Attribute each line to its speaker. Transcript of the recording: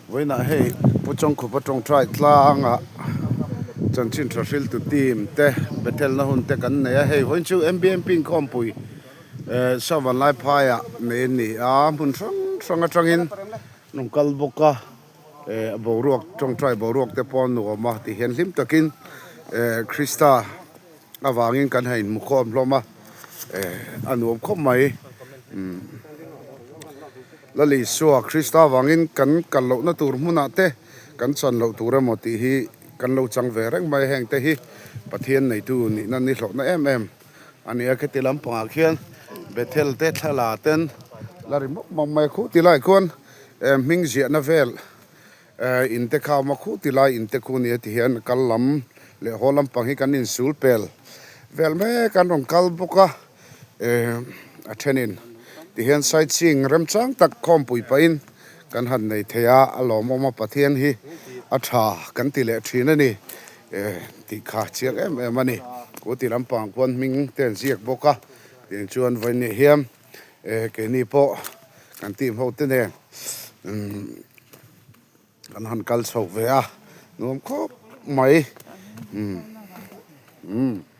Speaker 1: Vawiinah hei Pu Chawngkhupa tawngtai tlangah chanchin tha hriltu team te Bethel na hun te kan nei a, hei vawiin chu MBMP inkhawmpui Savan lai phaiah nei a ni a, hmun hrang hrang atangin an rawn kal bawk a, boruak tawngtai boruak te pawh a nuam a ti hian hlim takin Krista avangin kan han inhmu khawm hlawm a, a nuam khawp mai. Lal Isua Krista avangin kan kal lohna tur hmunah te kan chan loh tur emaw tih hi kan lo chang ve reng mai a, heng te hi Pathian neitu nihna ni hlawhna em em a ni a, khiti lampangah khian Bethel te thla ten la ri mawp mawp mai a, khuti lai khuan hming ziahna vel In te kha a awm a, khu ti lai in te khu nia ti hian kal lam leh haw lampang hi kan insul pel vel mek a, an rawn kal bawk a, eh a thenin ti hian sightseeing remchang tak khawmpui pahin kan han nei thei a, a lawmawm a Pathian hi a tha kan ti leh thin a ni eh tih kha chiang em em a ni. Khu ti lampang khuan hming te an ziak bawk a, tiang chuan vawiin hian eh keini pawh kan team ho te nen umm kan han kal chho ve a nuam khawp mai umm umm.